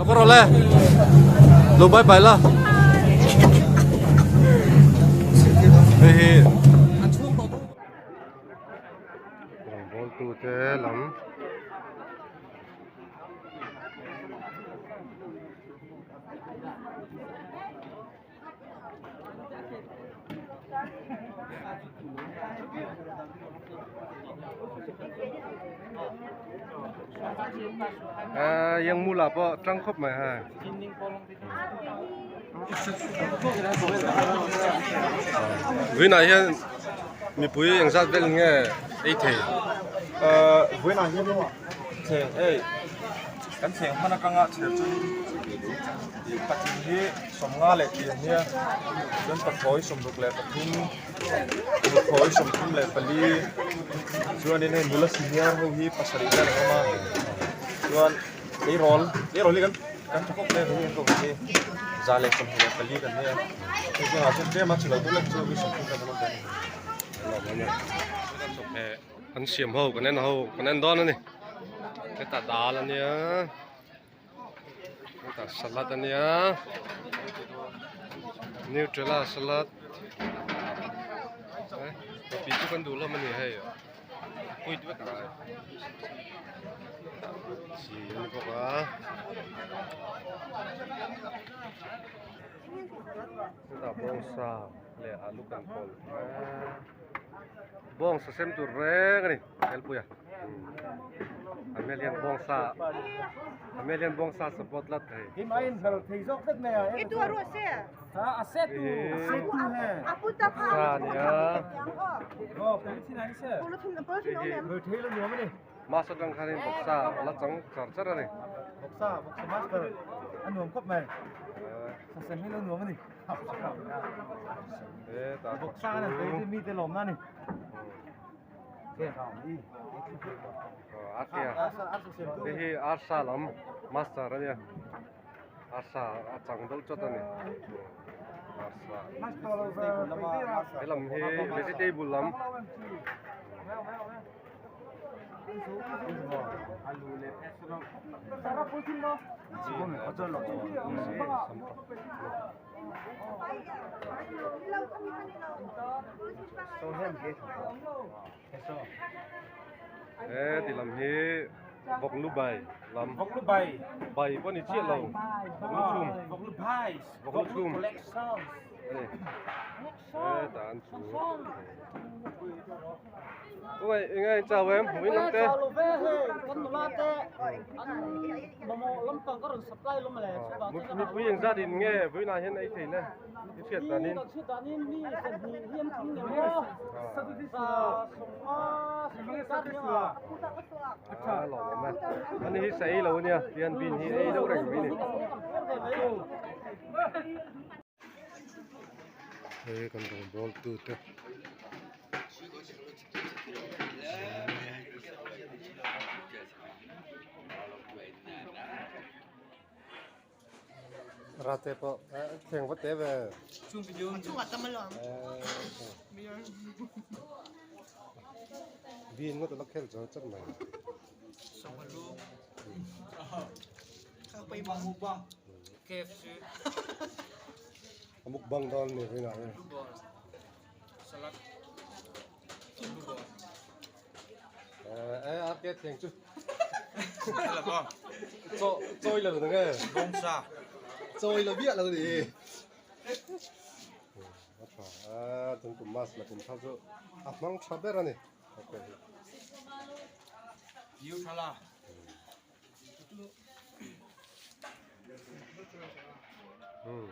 Lo ka rawh le. Lo bye bye la. Hei hi. Rawngbawltu te lam. Yang mula pawh tang khawp mai ha. Vawiinah hian mipui engzat vel nge ei thei? Vawiinah hian thleng ei kan thleng hman atanga chher chuanin patling hi sawmnga leh tih ania chuan pathlawi 63, nuthlawi 34 chuanin hei nula senior ho hi pasarih vel an awm a chuan tleirawl tleirawl hi kan kan tha khawp mai a hei an kawm hi 124 kan nia hei zingah chuan tlem a chilo deuh lek chu mi 30 vel an awm ve a ni. An siam ho kan en ho kan en dawn a ni hetah dal a nia. Hetah salad a nia nutella salad eh chu kan duh hlawm a ni hei puit vek a chi a ni bawk a hetah bawngsa leh alu kan pawlh bawngsa sem tur reng a ni. Helpuia Amelian bawngsa Amelian bawngsa support tlat thei. Him a in hal thei zawk tlat mai a. I tu a ruah se. Ha a se tu. A se tu he. A pu ta pha. Sa nia. Oh, pulithin ani se. Pulithin pulithin awm em. Thei lo nuam ani. Master tang khanin bawksa la chang char char ani. Bawksa, bawksa master. A nuam khawp mai. Sa sem hi lo nuam ani. E ta bawksa nan pe mi te lawm na ni. Hei hi arsa lam master a nia arsa a chang deuh chawt a ni arsa he lam hi vegetable lam. He ti lam hi vawk lu bai lam vawk lu bai bai pawh ni chiah lo vawk lu chhum vawk lu bai vawk lu chhum ani hetah an chu Ui eng nge chau em hmuh in lam te Chau lo ve hei kan nula te an mamawh lampang ka rawn supply lo mawle mipui engzat in nge vawiinah hian ei thei le i hriat danin kan hriat danin mi sahnih hi an thing leh maw sa sawmnga sahnih zat hi anga a lawm awm e ani hi sa ei lo ania tian bean hi ei deuh reng mai ni. Hei kan rawngbawl tu te Rate pawh thleng va te ve. Chungah tam alawm. Bin ngawt ala khel char char mai. KFC. A mukbang dawn ni rinah hian. Salad. Eh a ke thleng chu. Chaw chawi lo na nge. Bawngsa. Chawi lo biah lo ni. A tha a tun kum mas la kum thar chu a hmang tha ber a ni. Okay. Nutella. Hmm.